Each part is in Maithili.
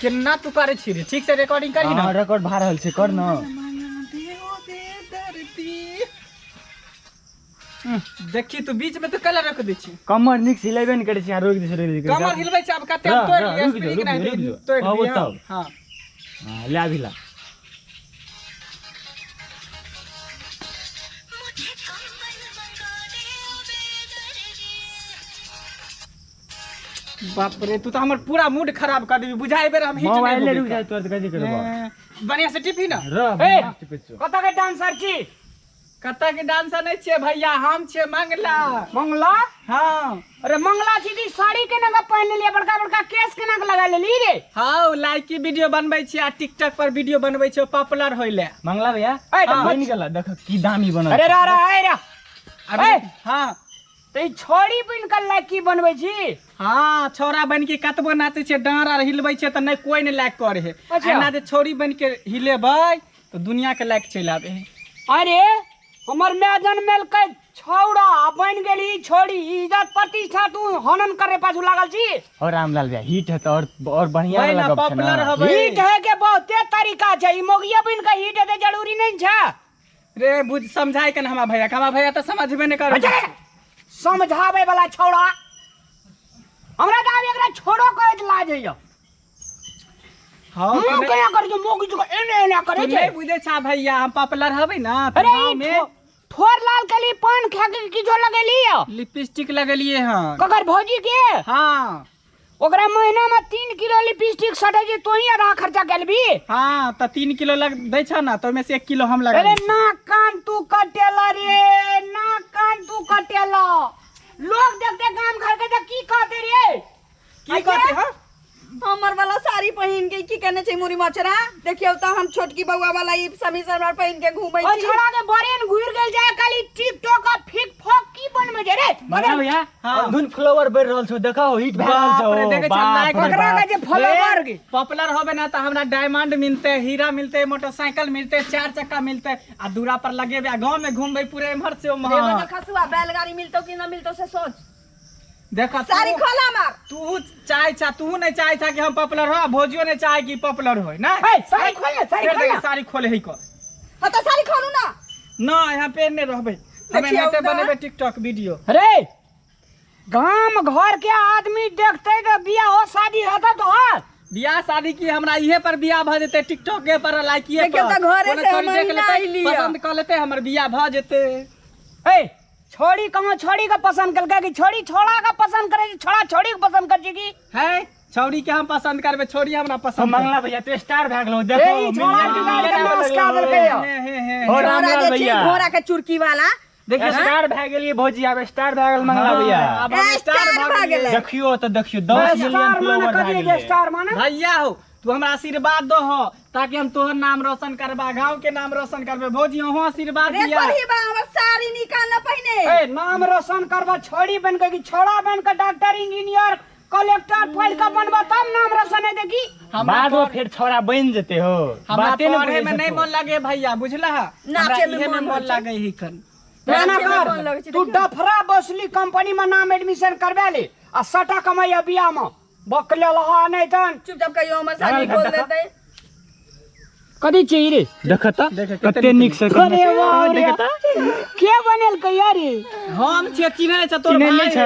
केना तू करै छी रे? ठीक से रिकॉर्डिंग करी ना। हां, रिकॉर्ड भा रहल छै, कर ना। देखी तू बीच में तो कलर रख दै छी। कमर नीक से हिलेबे नहि करै छी, आ रोकि दै छी, रोकि दै छी। कमर हिलबै छै आब कते हम रह, तोड़ि रह, लिअ, रुकि जो, स्प्रिंग रुकि नहि जो, रुकि जो। तोड़ि कहबो लिअ। तब। हां। हां, ले अभी ला। बाप रे, तू तो हमर पूरा मूड खराब कर देबी। बुझाइ बेर हम हिट नहीं मोबाइल ले होबे रुक जाय तोर कथी करबो। ए, बढ़िया से टिपी ना। रह, ए, टिपै छियौ। कतऽ के डांसर छी? कतऽ के डांसर नहीं छियै भैया, हम छियै मंगला। मंगला? हाँ। अरे मंगला छी दी साड़ी केना के पहिन लेलियै, बड़का बड़का केस केना के लगा लेली रे? हाँ, लाइकी वीडियो बनबै छियै आ टिकटॉक पर वीडियो बनबै छियै पॉपुलर होय ले। मंगला भैया, ए, हाँ, बनि गेल, देख की दामी बनल। अरे रा रा, ए रा। अरे, ए। हाँ। तऽ ई छोड़ी बनि के लाइकी बनबै छी? हाँ, छौड़ा बनि के कतबो नाचै छियै, डाँड़ आर हिलबै छियै तऽ नहि कोइ नहि लाइक करै है। अच्छा। एना जे छौड़ी बनि के हिलेबै तऽ दुनिया के लाइक चलि आबै है। अरे हमर माय जनमेलकै छौड़ा आ बनि गेली छोड़ी, इज्जत प्रतिष्ठा तू हनन करे पाछू लागल छी। और रामलाल भैया हिट है तो और बढ़िया वही वाला ना, गप छै ना। पॉपुलर हबै। हिट है के बहुते तरीका छै, ई मोगिया बनि के हिट हेतै जरूरी नहीं छै। रे बुझ समझाय के ना हमरा भैया, हमरा भैया तऽ समझबे नहि करै। अच्छा, समझाबै वाला छौड़ा हमरा तऽ आब एकरा छोड़ो कहैत लाज होइया। हाँ, मुँह तू नहि- केना करै छै, मोगी जकाँ एना एना करै तू छै। नहि बुझै छा भैया, हम पॉपुलर हबै ना, तऽ अरे ई गाँव में ठोर लाल केली, पान खा के किछो लगेली यऽ? लिपस्टिक लगेलिए हन। ककर भौजी के? हाँ। ओकरा महीना में 3 किलो लिपस्टिक सटे छै, तोही आधा खर्चा केलबी? हाँ, तऽ 3 किलो लग दै छ ना, तऽ ओहिमे से 1 किलो हम लगा अरे दै छी। नाक कान तू कटेला रे, नाक कान तू कटेला। लोग देखते गाम घर के तऽ की कहते रे? की कहते हँ? हमर वाला साड़ी पहिन के की कहने छै मुरी मचरा? देखियौ तऽ हम छोटकी बौआ वाला ई समीज हमरा पहिन के घूमै ओ छी। छोड़ा के बरेन घुरि गेल जाय खाली टिकटॉक आ फिक फोक की बनबै छै रे? मंगला भैया, हाँ। अधुन फ्लावर बढ़ि रहल छौ, देखो हिट भए रहल छौ। बाप रे, देखै छी, बाप लाइक रे ओकरा बाप। कहै छै फॉलोवर के। पॉपुलर होबे ना तऽ हमरा डायमंड मिलते, हीरा मिलते, मोटरसाइकिल मिलते, 4 चक्का मिलते आ दूरा पर लगेबे आ गांव में घूमबे पूरे एम्हर से ओम्हर। रे बदल खसुआ, बैलगाड़ी मिलतौ कि न मिलतौ से सोच। देखा, साड़ी खोला मार। तू चाहे छा, तू नहीं चाहे छा कि हम पॉपुलर हो, भौजियो नहीं चाहे कि पॉपुलर हो ना। ए, साड़ी खोल ले, साड़ी फेर खोल ले। देखी, साड़ी खोले है को। हाँ तो साड़ी खोलू ना। ना, यहाँ पे नहीं रहबे। हम देखियौ एनाहिते तऽ। बनेबे टिकटॉक वीडियो। अरे गाम घर के आदमी देखते तऽ बियाह हो शादी हेतौ तोहर। बियाह शादी की हमरा इहे पर बियाह भऽ जेतै, टिकटॉक के पर लाइकिए पर। देखियौ तऽ घरे कोनो से छोरी हम देख महीना लेतै, अइलियै। पसंद कऽ लेतै, हमर बियाह भऽ जेतै। ए छोड़ी कहाँ छोड़ी के पसंद कलकै कि छोड़ी छोड़ा के पसंद करे छै, छोड़ा छोड़ी के पसंद कर छै की? है छोड़ी के हम पसंद करबे, छोड़ी हमरा पसंद हम मंगला भैया तो स्टार भए गेलौ, देखो, ए, ई छोड़ा मिलियन के गाड़ के मिलियन नाश भए कए गेलौ। देलकै यौ। हे, हे, हे। हो, छोड़ा रामलाल जे छै, भैया। घोड़ा के चुरकी वाला। देखियौ, स्टार भए गेलियै भौजी, आब स्टार भए गेल मंगला भैया। आब हम ए, स्टार स्टार भए भए गेलियै। गेलै। देखियौ तऽ देखियौ, 10 स्टार मिलियन माने फॉलोवर भए कथी छै गेलै। स्टार माने? भैया हो, तू हमरा आशीर्वाद दो हो ताकि हम तोहर नाम रोशन करबा, गांव के नाम रोशन करबे। भौजी अहूँ आशीर्वाद रे दिया। पढ़ी बा, हमर साड़ी निकाल न पहिने। ए नाम रोशन करबा छोड़ी बन के कि छोड़ा बन के डॉक्टर इंजीनियर कलेक्टर पढ़ के बनबा तब नाम रोशन हेतै की? हमरा बाद में फेर छोड़ा बन जेते हो। हमरा बाते न पढ़े में बुझै नहीं छथुन। मन लगे भैया, बुझला? नाचे हमरा में इहे में मन मन होइ छै। लगे ही कन। ना नाचे में कर, मन लगै छै, तू देखियौ। डफरा बसली कंपनी में नाम एडमिशन करबा ले आ सटा कमाइया बियाह में बकले लहा नहीं तन। चुपचाप कहियो हमर साड़ी ना, खोल ना, देतै। कथी चाहिए रे? देख त, देख, कते कते नीक से अरे वाह, अरे देख त। के बनेल के यार? हम छियै, चिन्है छ तोर चिन्है भाई। नहि छ।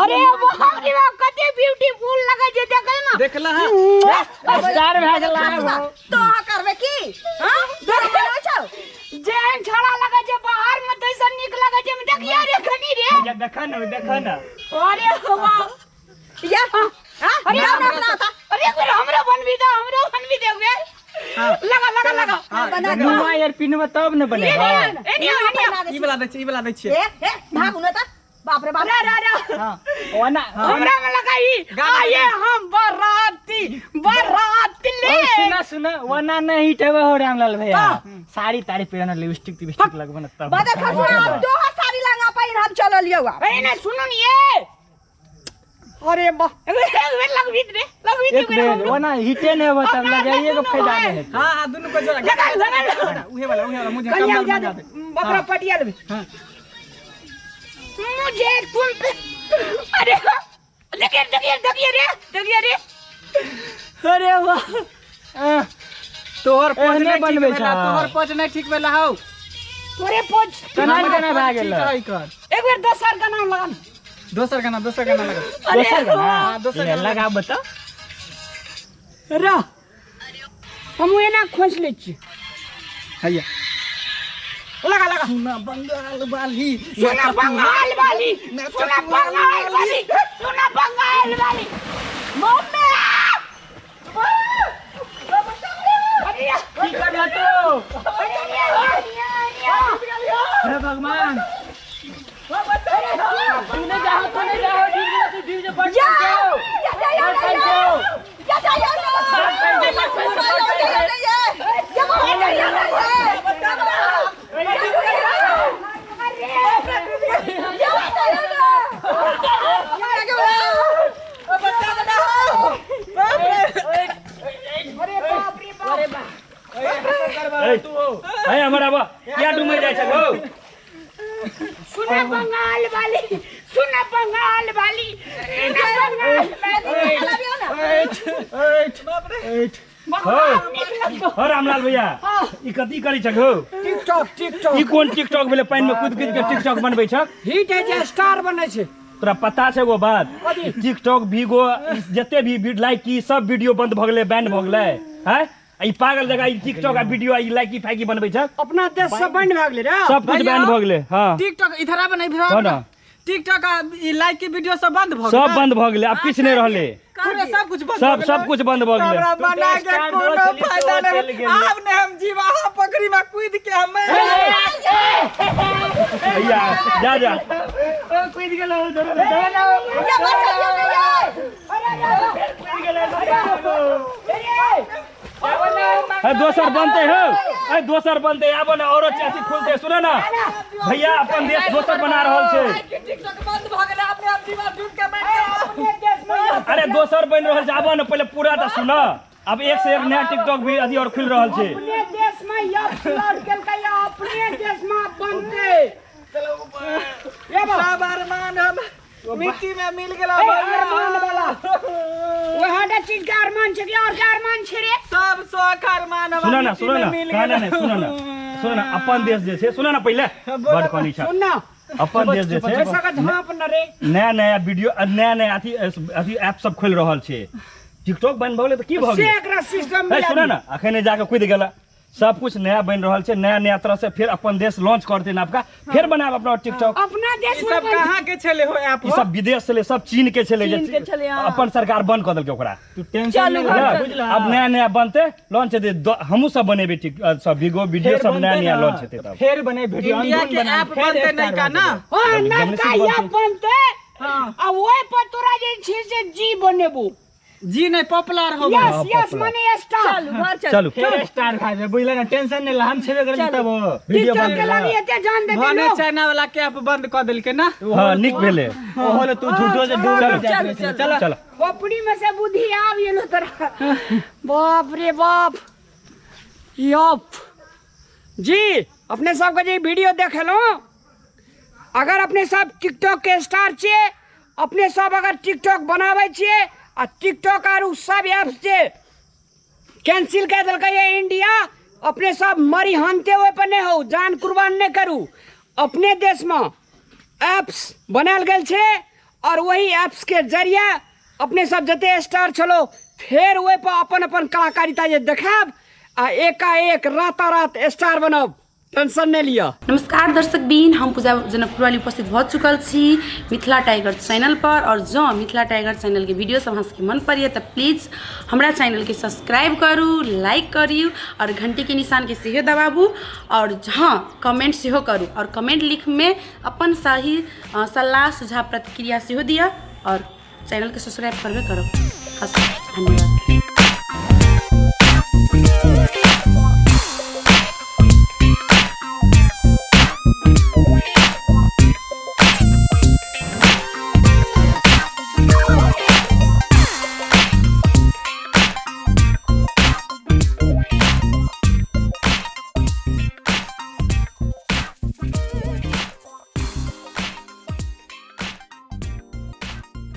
अरे बाप रे बाप, कते ब्यूटीफुल लगै छै देखै में। देखला हँ? स्टार भए गेल आब। तो अहाँ करबै की? हाँ? तोरा छौ? जेहन छड़ा लगै छै बाहर में तैसन नीक लगै छै। देखिया रे कनी रे। भैया, देख न, देख न। अरे वाह। या, हाँ? अरे ना, ना, हमरा ना, ना। अरे एक बेर हमरो बनबी दे, हमरो बनबी दे एक बेर। हाँ। लगा, लगा, लगा। हाँ, बना दे। नुआ यार पिनबा तब न बनेबा। ए, ए, निया, निया। ई वाला दै छियै, ई वाला दै छियै। ए, ए, भागू न त। बाप रे बाप। अरे, अरे, अरे। हाँ। ओना, हमरा में लगाई। गाना आये हम बाराती, बाराती ले। ओ, सुना, सुना, ओना नहीं हिट हेबे हो रामलाल भैया। साड़ी ताड़ी पहिरना, लिपस्टिक तिपस्टिक लगबो न तब। बदल खसुआ, आब तोहर साड़ी लंगा पहिन हम चललियौ आब। ए, नहीं, सुनू नी, ए। अरे वाह, एक बेर लगबी रे, लगबी एक बेर ओना हिटे नहीं होबे तब लगाइए के फायदा नहीं हेतै। हाँ, हाँ, दुनू को जोड़ा। लगा, लगा, लगा। उहे वाला, उहे वाला, मुझे कनिया कमर जा मंगा दे, दे। बकरा पटिया लेबे। हाँ। मुझे तुम पे, अरे, देखिए, देखिए, देखिए रे, देखिए रे। अरे वाह तोहर पोज एहने नहीं ठीक बनबै भेला छह। तोहर पोज नहीं ठीक भेला हौ तोरे पोज केना हमर केना भए पोज गेल ठीक है कर एक बेर दोसर गाना लगा दोसर गाना लगा दोसर गाना हाँ, दोसर ले, गाना लगा बताओ रह हम एना खोसि लै छियै हैया लगा लगा सुना बंगाल वाली सुना बंगाल वाली सुना बंगाल वाली सुना बंगाल वाली मम्मी अरे की कर तू हे भगवान तूने जाओ तूने जाओ डीजे तू डीजे बंद या कर जाओ या या या बंद कर जाओ या या या ए हमर आबा किया डूमै जाइ छै हौ सुना बंगाल वाली सुना बंगाल वाली सुना बंगाल वाली हौ हौ रामलाल भैया ई कथी करै छक हौ टिकटॉक टिकटॉक ई कोन टिकटॉक भेलै पानि मे कूद कूद के टिकटॉक बनबै छक हिट है जे स्टार बनै छै तोरा पता छै एगो बात टिकटॉक भीगो जते भी लाइक की सब वीडियो बंद भऽ गेलै बैन भऽ गेलै हैं ई पागल जगह ई टिकटॉक आ वीडियो आ ई लाइकी फाइकी बनबै छक अपना देश से बंद भए गेलै रे सब कुछ बैन भऽ गेलै हँ टिकटॉक इधर आब नहीं कह इधर ना। टिकटॉक आ ई लाइक के वीडियो सब बंद भ सब बंद भऽ गेलै आब किछु नहि रहलै पूरे सब कुछ बंद सब भऽ गेलै। सब कुछ बंद भऽ गेलै हमरा बना के स्टार कोनो भऽ चली, फायदा तो चलि नहीं गेली। आब ने हम जीवा अहाँ पकड़ी में कूद के हम भैया जा जा कूद गेलो दौड़ है दोसर बनते हो है दोसर बनते आबो ने औरो चाची खुलते सुनो ना भैया अपन देश दोसर बना रहल छै टिकटॉक बंद भ गेलै अपने आप जीवा डूब के मर गेल अरे दोसर बनि रहल छै आबो ने पहिले पूरा तऽ सुन अब एक से एक नया टिकटॉक भी अथी और खुलि रहल छै अपने देश में यप लड़ गेलकै या अपने देश में बनते ये बा सब अरमान हम मिट्टी में मिल गेला ए, भैया अरमान वाला वहाँ चीज के अरमान छै कि और के अरमान छै रे सब शौक अरमान हम सुनो ना मिट्टी सुनो में ना मिल कहना गेला नहीं सुनो ना सुनो ना अपन देश जे छै सुनो ना पहिले बड़ कनी छै सुन ना अपन देश जे छै पैसा का झाँप न रे नया नया वीडियो नया नया अथी अथी ऐप सब खोलि रहल छै टिकटॉक बनि भऽ गेलै तऽ की भऽ से गेलै एकरा सिस्टम ए, सुनो ना अखने जाके कूदि गेला सब कुछ नया बनि रहल छै नया नया तरह से फिर अपन देश लॉन्च करते नबका फिर बनाब अपना टिकटॉक अपना देश ई में सब कहाँ के छले हो ऐप ई सब विदेश छलै सब चीन के छलै चीन के छलै, हाँ। अपन सरकार बंद कऽ देलकै ओकरा तू टेंशन चलू, नहीं घर ले, चलू। बुझला अब नया नया बनते लॉन्च हेतै हमहूँ सब बनेबै टिक सब वीडियो वीडियो फेर सब नया बनतै नया ना, लॉन्च हेतै तब फेर बने वीडियो इंडिया अनधुन के बनाई, ऐप फेर बनते स्टार नहीं का बन ना जेतै। हाँ जब नबका से या बनते हाँ। आ ओहि पर तोरा जे छै से जी बनेबू जी नहीं पॉपुलर हो यस हाँ, यस popular। माने स्टार चलू घर चलू चलू फेर स्टार भए जेबै बुझला ना टेंशन नहीं ला हम छेबे करै तब वीडियो टिकटॉक के बन लागी एते जान देते भने लोग चाइना वाला के ऐप बंद कर देलकै ना हाँ नीक भेलै ओहो ले तू झूठो से डूब चलू, जाइत रहै छलै। चल चलो खोपड़ी में से बुद्धि आब गेलो तोरा बाप रे बाप यप जी अपने सबके जे वीडियो देखेलहुँ अगर अपने सब टिकटॉक के स्टार छियै अपने सब अगर टिकटॉक बनाबै छियै आ टिकटॉक आर उ सब ऐप्स जे कैंसिल कए देलकै ये इंडिया अपने सब मरी हनते ओहि पर नहि हो जान कुर्बान नहि करू अपने देशमे ऐप्स बनायल गेल छै और वही ऐप्स के जरिए अपने सब जते स्टार छलो फेर ओहि पर अपन अपन कलाकारिता जे देखायब आ एकाएक रातारात स्टार बनब टेंशन नहि लिअ। नमस्कार दर्शक बीन, हम पूजा जनकपुरवाली उपस्थित भऽ चुकल छी मिथिला टाइगर चैनल पर। और जँ मिथिला टाइगर चैनल के वीडियो सब अहाँ सबके मन पड़ैए तऽ प्लीज हमरा चैनल के सब्सक्राइब करू, लाइक करू और घंटी के निशान के सेहो दबाबू और हाँ कमेंट सेहो करू और कमेंट लिखमे अपन सही सलाह सुझाव प्रतिक्रिया सेहो दिअ और चैनल के सब्सक्राइब करबे करब। हस्, धन्यवाद।